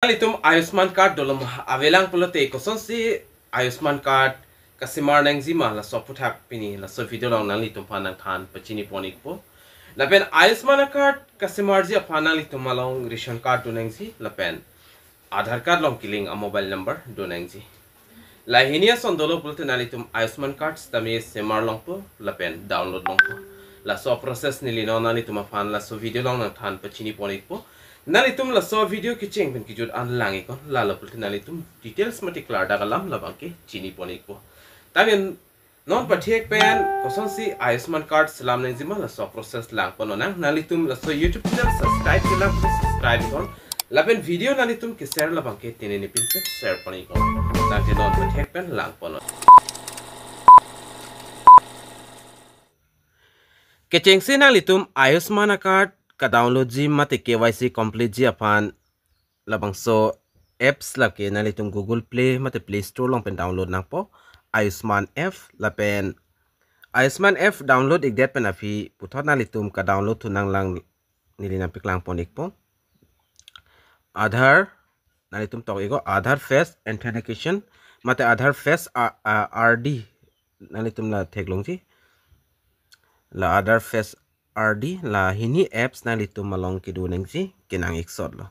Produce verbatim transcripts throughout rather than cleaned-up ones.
Itum Ayushman card dolo ma avelang pulote kosonsi Ayushman card kasemar nangji ma, laso aphuthak pini laso video along nanglitum aphan nangthan pachini pon ikpo. Lapen Ayushman card kasemarji aphan nanglitum along ration card do nangji lapen Aadhaar card along kelink a mobile number do nangji. La hini ason dolo pulote nanglitum Ayushman card sitame semar longpo lapen download longpo. Laso process neli non nanglitum aphan laso video along nangthan pachini pon ikpo. Nanglitum laso video kecheng pen kejut an lang iknon, lalo pulote nanglitum details mate klardak alam labangke chini pon ikpo. Tangte non pathek pen kosonsi Ayushman card selam nangji ma, laso process lang pon nang. Nanglitum laso YouTube channel subscribe kelang pulote subscribe iknon. Lapen video nanglitum keshare labangke tini nipin pen share pon iknon. Tangte non pathek pen lang pon nang. Kechengsi nanglitum Ayushman card kadownloadji mate K Y C completeji aphan labangso apps lake nanglitum Google Play mate Play Store along pen download nangpo Ayushman app. Lapen Ayushman app download ikdet pen aphi puthot nanglitum kadownload thu nanglang, neli nangpeklang pon ikpo. Aadhaar, nanglitum tok iknon, Aadhaar Face Authentication mate Aadhaar Face A-, A-, R D, nanglitum la theklongji. La Aadhaar Face R D, la hini apps nanglitum along kedo nangji kenang iksot lo.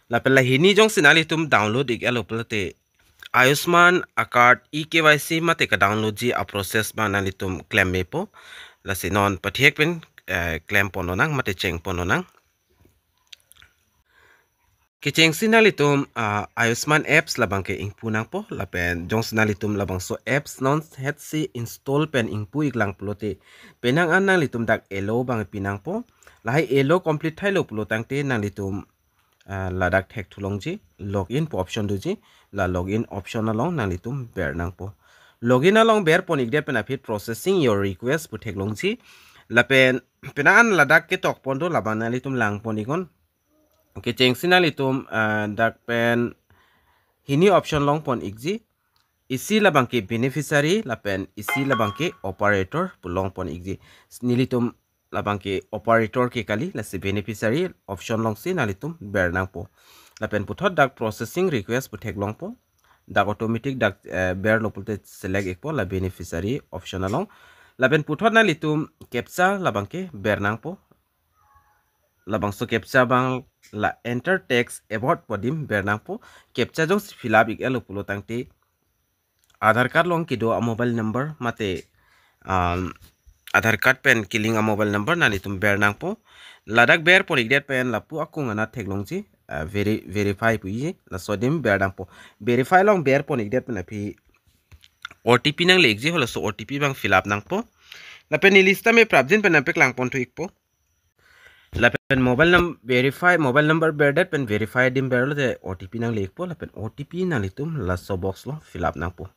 Lapen la hini jongsi nanglitum download ik-etlo pulote Ayushman a card e K Y C mate kadownloadji a process abang nanglitum klem mepo. Lasi non pathek pen, eh, klem pon nang mate cheng pon nang. Kechengsi nanglitum, ah, Ayushman apps labangke ingpu nangpo, lapen jongsi nanglitum labangso apps non hetsi install pen ingpu iklang pulote penang an nanglitum dak allow abang pi nangpo. Lahai allow complete thailo pulo tangte nanglitum, ah, ladak thek thulongji, login pu option doji, la login option along nanglitum ber nangpo. Login along ber pon ikdet pen aphi processing your request pu theklongji. Lapen penang an ladak ketok pon do, labang nanglitum lang pon iknon. Kechengsi nanglitum, ah, dak pen hini option long pon ikji. Isi labangke beneficiary lapen isi labangke operator pu long pon ikji. Nelitum labangke operator ke kali, lasi beneficiary option alongsi nanglitum ber nangpo. Lapen puthot dak processing request pu theklongpo. Dak automatic dak, eh, berlo pulote select ikpo la beneficiary option along. Lapen puthot nanglitum captcha labangke ber nangpo. Labangso captcha abang la enter text about pu adim ber nangpo. Captcha jongsi fill up ik-etlo pulo tangte Aadhaar card along kedo a mobile number mate, um, Aadhaar card pen kelink a mobile number nanglitum ber nangpo. Ladak ber pon ikdet pen lapu akung anat theklongji, ah, veri-, verify puji, laso adim ber nangpo. Verify along ber pon ikdet pen aphi O T P nangle ikji, halaso O T P abang fill up nangpo. Lapen neli sitame prapjin pen nangpeklang pon thu ikpo. Lapen mobile num-, verify, mobile number berdet pen verify adim berlote O T P nangle ikpo, lapen O T P nanglitum laso box along fill up nangpo.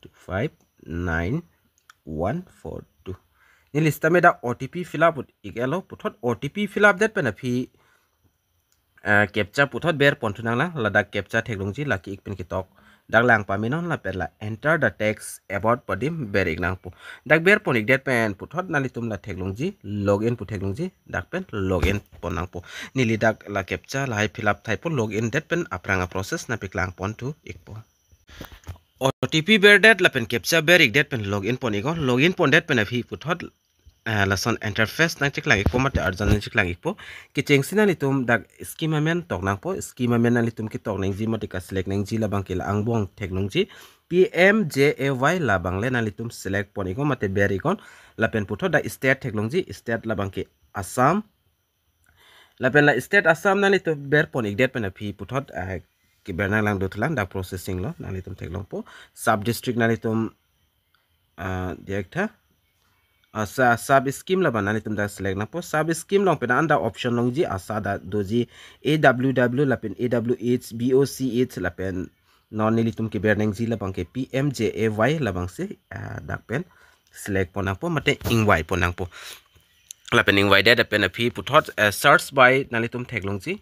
Two five nine one four two. Neli sitame dak O T P fill up ik-etlo, puthot O T P fill up det pen aphi, eh, captcha puthot ber pon thu nanglang, ladak captcha theklongji, la ki-ik pen ketok. Dak lang pamenon lapen la enter the text about pu adim ber ik nangpo. Dak ber pon ikdet pen puthot nanglitum la theklongji, login pu theklongji, dak pen login pon nangpo. Neli dak la captcha lahai fill up thaipo, login det pen aphrang a process nangpeklang pon thu ikpo. O T P berdet lapen captcha ber ikdet pen login pon iknon, login pondet pen aphi puthot, eh, lason interface nangcheklang ikpo mate arjan nangcheklang ikpo. Kechengsi nanglitum dak scheme amen tok nangpo, scheme amen nanglitum ketok nangji mate ka-select nangji labangke la angbong theklongji. P M J A Y labang le nanglitum select pon iknon mate ber iknon. Lapen puthot dak state theklongji, state labangke Assam. Lapen la state Assam nanglitum ber pon ikdet pen aphi puthot, eh, keber nanglang dothulang, dak processing lo, nanglitum theklongpo. Sub district nanglitum, ah, diak tha. Ah, sa-, sub scheme labang nanglitum dak select nangpo. Sub scheme along penang an dak option longji, ASHA dak doji, A W W lapen A W H, B O C H lapen non nelitum keber nangji labangke P M J A Y labangsi, ah, dak pen select pon nangpo mate ingvai pon nangpo. Lapen ingvaidet pen aphi puthot, eh, search by nanglitum theklongji.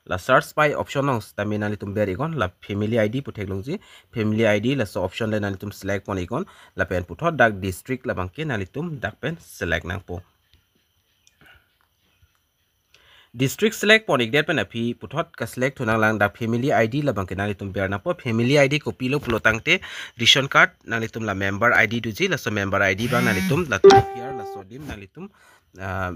La search by option along sitame nanglitum ber iknon, la family I D pu theklongji. Family I D laso option le nanglitum select pon iknon. Lapen puthot dak district labangke nanglitum dak pen select nangpo. District select pon-ikdet pen aphi puthot ka-select thu nanglang, dak family I D labang ke nanglitum ber nangpo. Family I D kopilo pulo tangte ration card nanglitum la member I D doji, laso member I D abang nanglitum la two P R laso adim nanglitum, ah,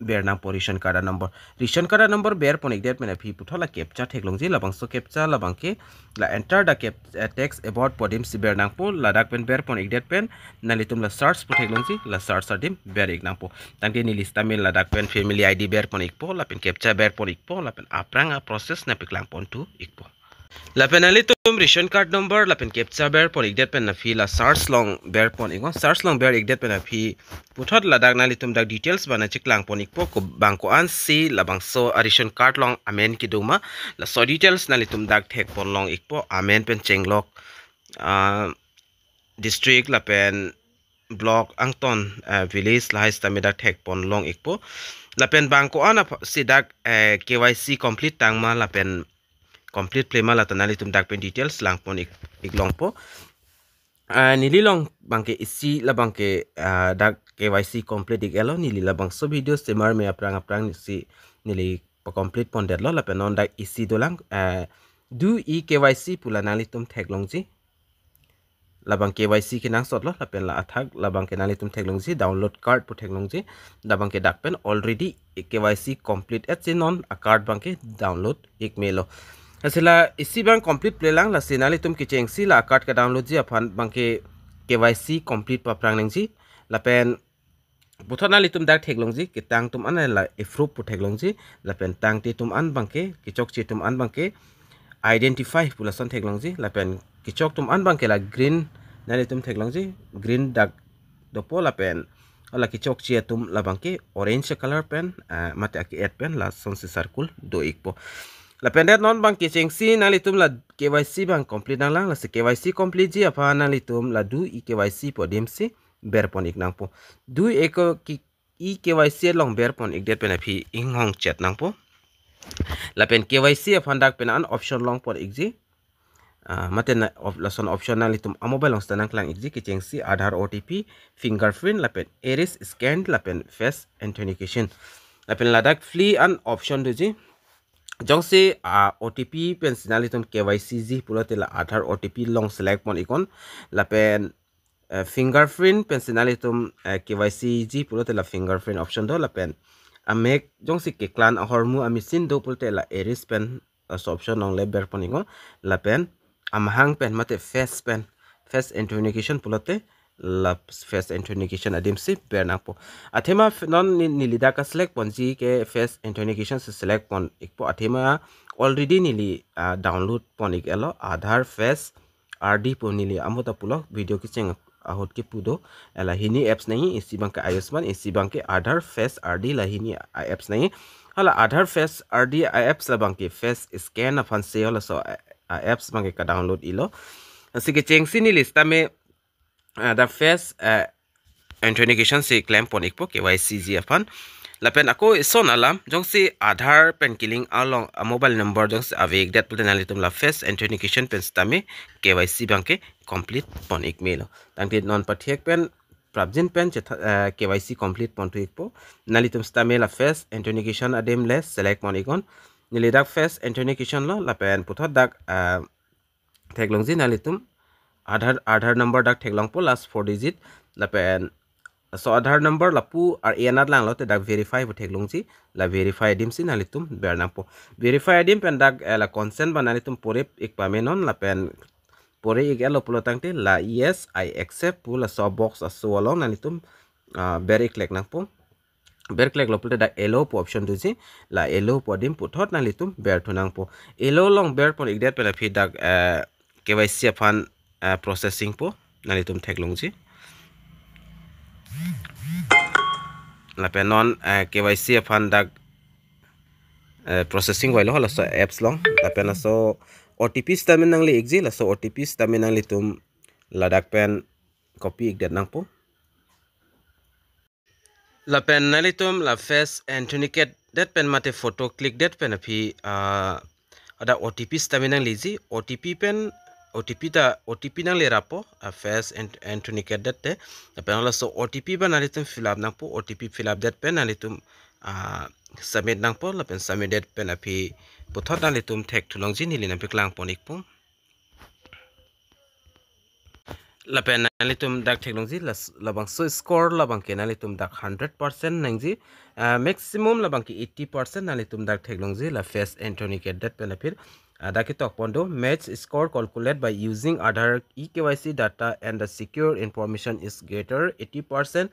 ber nangpo ration card a-number. Ration card a-number ber pon-ikdet pen aphi puthot la captcha theklongji, labangso captcha labang ke la enter the cap, eh, text about pu adim si ber nangpo. Ladak pen ber pon-ikdet pen nanglitum la search pu theklongji, la search adim ber-ik nangpo. Tangte neli sitame ladak pen family I D ber pon-ikpo, lapen captcha ber pon-ikpo, lapen aphrang a-process nangpaklang pon thu-ikpo. Lapen nanglitum ration card number lapen captcha ber pon-ikdet pen aphi la search along ber pon-iknon. Search along ber-ikdet pen aphi puthot ladak nanglitum dak details abang nangcheklang pon-ikpo, ko bang ko-an si labangso a-ration card along amen kedo ma, laso details nanglitum dak thek pon long-ikpo, amen pen chenglok, ah, district lapen block angton, ah, village lahai sitame dak thek pon long-ikpo. Lapen bang ko-an aph-, si dak, eh, K Y C complete tang ma lapen complete ple ma, lata nanglitum dak pen details lang pon-ik, ik longpo. Ah, neli along abang ke isi labang ke, ah, dak K Y C complete-ik-etlo, neli labangso video semar me aphrang aphrang si neli pa-complete pondetlo, lapen non dak isi dolang, ah, do e-K Y C pu la nanglitum theklongji. Labang K Y C kenangsotlo, lapen la athak labang ke nanglitum theklongji, download card pu theklongji. Labang ke dak pen already K Y C complete-et si non a-card abang ke download-ik melo. Lasi la isi abang complete plelang, lasi nanglitum kechengsi la a-card ka-download-ji aphan abang ke K Y C complete paphrang nangji. Lapen puthot nanglitum dak theklongji, ketang atum an la approve pu theklongji, lapen tangte atum an abang ke, kechokche atum an abang ke identify pu lason theklongji, lapen kechok atum an abang ke la green nanglitum theklongji, green dak dopo, lapen hala kechokche atum labang ke orange color pen, ah, mate ake-et pen lasonsi circle do-ikpo. Lapen det non abang kechengsi nanglitum la K Y C abang complete nanglang, lasi K Y C complete-ji aphan nanglitum la do e-K Y C pu adim si ber pon-ik nangpo. Do e-K-, ki-, e-K Y C along ber pon-ikdet pen aphi inghong chet nangpo. Lapen K Y C aphan dak pen an option long pon-ikji. Ah, mate na op-, lason option nanglitum a-mobile along sita nangklang-ikji, kechengsi Aadhaar O T P, fingerprint, lapen iris scan, lapen face authentication. Lapen ladak fill an option doji. Jongsi, ah, O T P pensi nanglitum K Y C-ji pulote la Aadhaar O T P along select pon-iknon. Lapen, eh, fingerprint pensi nanglitum, eh, K Y C-ji pulote la fingerprint option do, lapen amek jongsi keklang ahormu a-machine do pulote la iris pen, eh, laso option along le ber pon-iknon, lapen amahang pen mate face pen, face authentication pulote la face authentication adim si ber nangpo. Athema f-, non ne-, neli dak ka-select ponji ke face authentication si select pon-ikpo, athema already neli, ah, download pon-ik-etlo, Aadhaar Face R D pu neli amo ta pulo, video kecheng ahut kepu do, eh, la hini apps nangji, isi abang ke Ayushman, isi abang ke Aadhaar Face R D, la hini a-apps nangji. Hala Aadhaar Face R D a-apps labang ke face scan aphan si halaso a, a-apps abang ke ka-download-iklo. Lasi kechengsi neli sitame, ah, dak face, eh, authentication si klem pon-ikpo K Y C-ji aphan. Lapen ako ison alam, jongsi Aadhaar pen ke-link along a-mobile number jongsi ave-ikdet pulote nanglitum la face authentication pen sitame K Y C abang ke complete pon-ik melo. Tangte non pathek pen prapjin pen chetha-, eh, K Y C complete pon thu-ikpo. Nanglitum sitame la face authentication adim le select pon-iknon. Neli dak face authentication lo, lapen puthot dak, eh, theklongji nanglitum Aadhaar, Aadhaar number dak theklongpo last four digit, lapen laso Aadhaar number lapu ar-e anat langlo te dak verify pu theklongji, la verify adim si nanglitum ber nangpo. Verify adim pen dak, eh, la consent abang nanglitum pore-ik pamenon, lapen pore-ik-etlo pulo tangte la yes, I accept pu laso box aso along nanglitum, ah, ber-ik lek nangpo. Ber-ik leklo pulote dak allow pu option doji, la allow pu adim puthot nanglitum ber thu nangpo. Allow along ber pon-ikdet pen aphi dak, eh, K Y C aphan, eh, processing pu nanglitum theklongji. Lapen non, eh, K Y C aphan dak, eh, processing vailo laso apps along. Lapen laso O T P sitame nangle-ikji, laso O T P sitame nanglitum ladak pen copy-ikdet nangpo. Lapen nanglitum la face authenticate det pen mate photo click det pen aphi, ah, ada O T P sitame nangleji, O T P pen, O T P ta, O T P nangle rapo, ah, face auth-, authenticate det te. Lapen halaso O T P abang nanglitum fill up nangpo, O T P fill up det pen nanglitum, ah, submit nangpo, lapen submit det pen aphi puthot nanglitum thek thulongji, neli nangpeklang pon ikpo. Lapen nanglitum dak theklongji, las-, labangso score labangke nanglitum dak hundred percent nangji, ah, maximum labangke eighty percent nanglitum dak theklongji, la face authenticate det pen aphi, ah, dak ketok pon do, match score calculate by using Aadhaar E K Y C data and the secure information is greater eighty percent.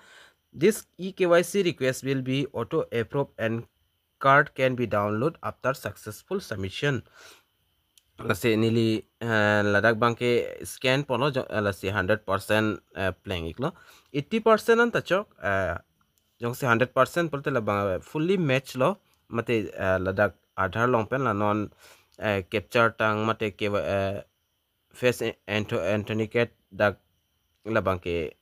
This E K Y C request will be auto approved and card can be download after successful submission. Lasi neli, eh, ladak abangke scan ponlo jo-, eh, lasi hundred percent, eh, pleng iklo. Eighty percent anta chok, eh, jongsi hundred percent pulote labang, eh, fully match lo, mate, eh, ladak Aadhaar along pen la non, eh, captcha tang mate ke, eh, face authent-, authenticate dak labangke,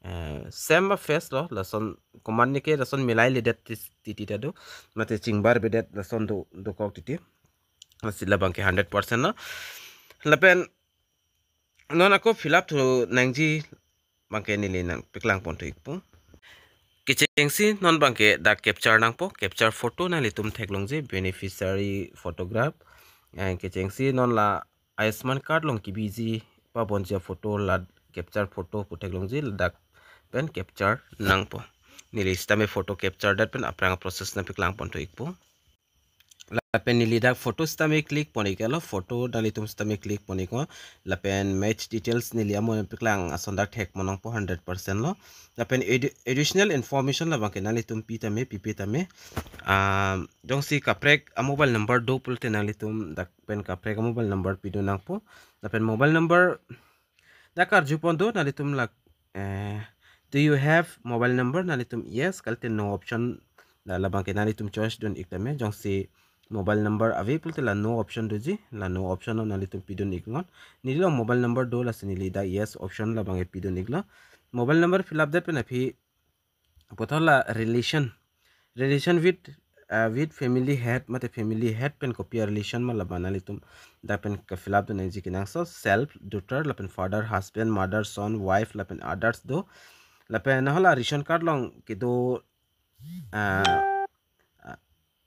eh, same ba face lo, lason komatne ke lason milailedet tis-, titi ta do, mate chingbarbedet lason do, dokok titi. Lasi labangke hundred percent lo. Lapen non ako fill up thu nangji abangke neli nangpeklang pon thu ikpo. Kechengsi non abangke dak captcha nangpo, captcha photo nanglitum theklongji, beneficiary photograph. Eh, kechengsi non la Ayushman card along kebiji pabonji aphoto la captcha photo pu theklongji, ladak pen captcha nangpo. Neli sitame photo captcha det pen aphrang process nangpeklang pon thu ikpo. Lapen neli dak photo sitame click pon iklo, photo nanglitum sitame click pon iknon. Lapen match details neli amo nangpeklang ason dak thek pon nangpo hundred percent lo. Lapen addi-, additional information labangke nanglitum pi tame, pipe tame. Ah, jongsi kaprek a mobile number do pulote nanglitum dak pen kaprek a mobile number pidun nangpo. Lapen mobile number dak karju pon do nanglitum lak, eh, do you have mobile number? Nanglitum yes, kalite no option, la labangke nanglitum choice dun ik tame, jongsi mobile number ave pulote la no option doji, la no option lo nanglitum pidun iknon. Neli along mobile number do, lasi neli dak yes option labangke pidun iklo. Mobile number fill up det pen aphi puthot la relation, relation with, uh, with family head, mate family head pen kopi a relation ma, labang nanglitum dak pen ke fill up dun nangji kenangsot, self, daughter, lapen father, husband, mother, son, wife, lapen others do. Lapen nahok la ration card along kedo, ah, ah,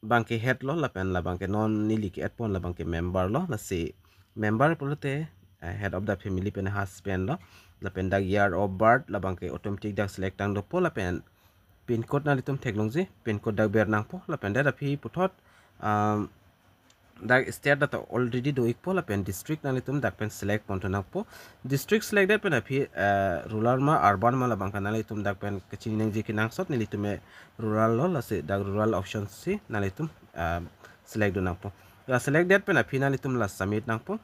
abangke head lo, lapen labangke non neli ke-add pon labangke member lo, lasi member pulote, eh, head of the family pen husband lo, lapen dak year of birth labangke automatic dak select tang dopo, lapen pin code nanglitum theklongji, pin code dak ber nangpo, lapen dak aphi puthot, um, dak state dak already do ikpo, lapen district nanglitum dak pen select pon thu nangpo. District select det pen aphi, eh, rural ma urban ma labangke nanglitum dak pen kachini nangji kenangsot, nelitum rural lo, lasi dak rural option si nanglitum, ah, select dun nangpo. La select det pen aphi nanglitum la submit nangpo.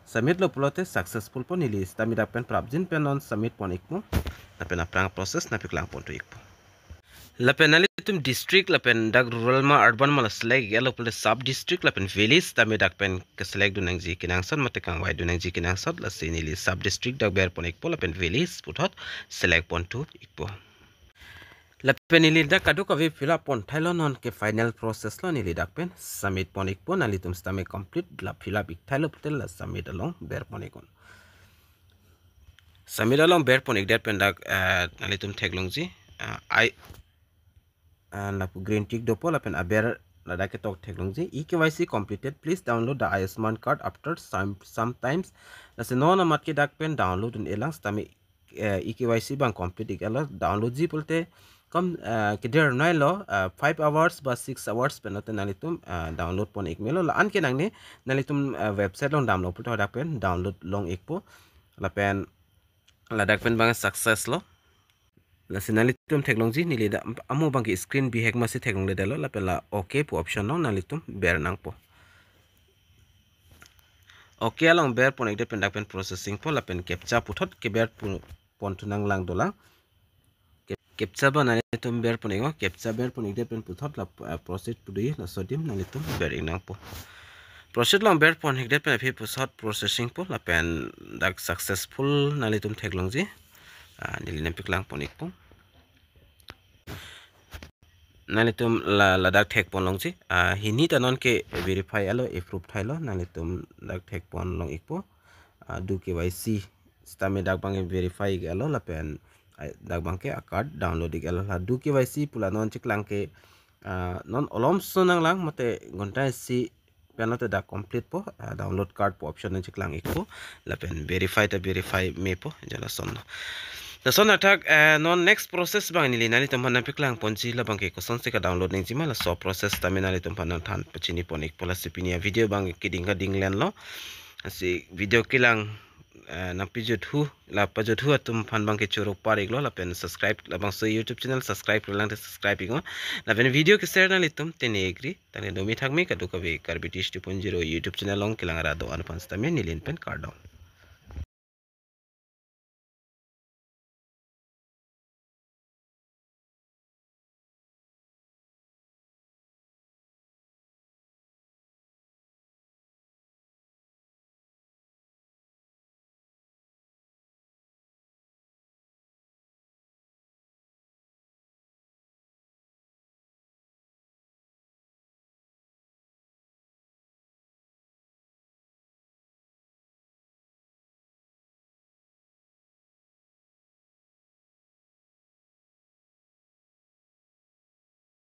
Submit lo pulote successful po, neli sitame dak pen prapjin pen non submit pon ikpo. Lapen aphrang process nangpeklang pon thu ikpo. Lapen nanglitum district lapen dak rural ma urban ma la select iklo pulote sub district lapen village sitame dak pen ke select dun nangji kenangsot mate kangvai dun nangji kenangsot, lasi neli sub district dak ber pon ikpo lapen village puthot select pon thu ikpo. Lapen neli dak kadokave fill up pon thailo, non ke final process lo, neli dak pen submit pon ikpo, nanglitum sitame complete la fill up ik thailo pulote la submit along ber pon iknon. Submit along ber pon ik det pen dak, eh, nanglitum theklongji, eh, I, eh, lapu green tick dopo lapen aber ladak ketok theklongji, E K Y C completed, please download the Ayushman card after some, sometimes. Lasi non amat ke dak pen download dun-e lang sitame, eh, E K Y C abang complete iklo, download ji pulote kom, eh, keder nai lo, eh, five hours ba six hours pen lote nanglitum, eh, download pon ik melo. La-an ke nangne nanglitum, eh, website along damlo pulote dak pen download long ikpo. Lapen ladak pen abang success lo. Lasi nanglitum theklongji, neli dak amo abangke screen bihek masi theklongledetlo, lapen la okay pu option along nanglitum ber nangpo. Okay along ber pon ik det pen dak pen processing po, lapen captcha puthot keber pu-, pon thu nanglang dolang. Cap-, captcha abang nanglitum ber pon iknon, captcha ber pon ik det pen puthot la, eh, proceed pu do, laso adim nanglitum ber ik nangpo. Proceed along ber pon ik det pen aphi puthot processing po, lapen dak successful nanglitum theklongji. Ah, neli nangpeklang pon ikpo. Nanglitum la, ladak thek pon longji. Ah, hini ta non ke verify alo, approve thailo, nanglitum dak thek pon long ikpo. Ah, do K Y C sitame dak abang verify iklo lapen, ah, dak abangke a-card download iklo. La do K Y C pu la non chiklang ke Ah, non olom so nanglang mate ghonta isi pen lote dak complete po, ah, download card pu option nangcheklang ikpo, lapen verify ta verify mepo, jala son. Lason athak, eh, non next process abang neli nanglitum aphan nangpaklang ponji, labang ke kosonsi ka download nangjima, laso process tame nanglitum aphan nangthan pachini pon ikpo. Lasi pini avideo abang keding kadinglen lo. Lasi video kelang, eh, nangpajut hu, la pajut hu atum aphan abang ke choro par iklo, lapen subscribe, labangso YouTube channel subscribe lang te subscribe iknon. Lapen video ke share nanglitum te ne agree. Tangte domi thakmi kadokave Karbi Tish two point zero YouTube channel along kelang ra do-an aphan sitame neli pen kardom.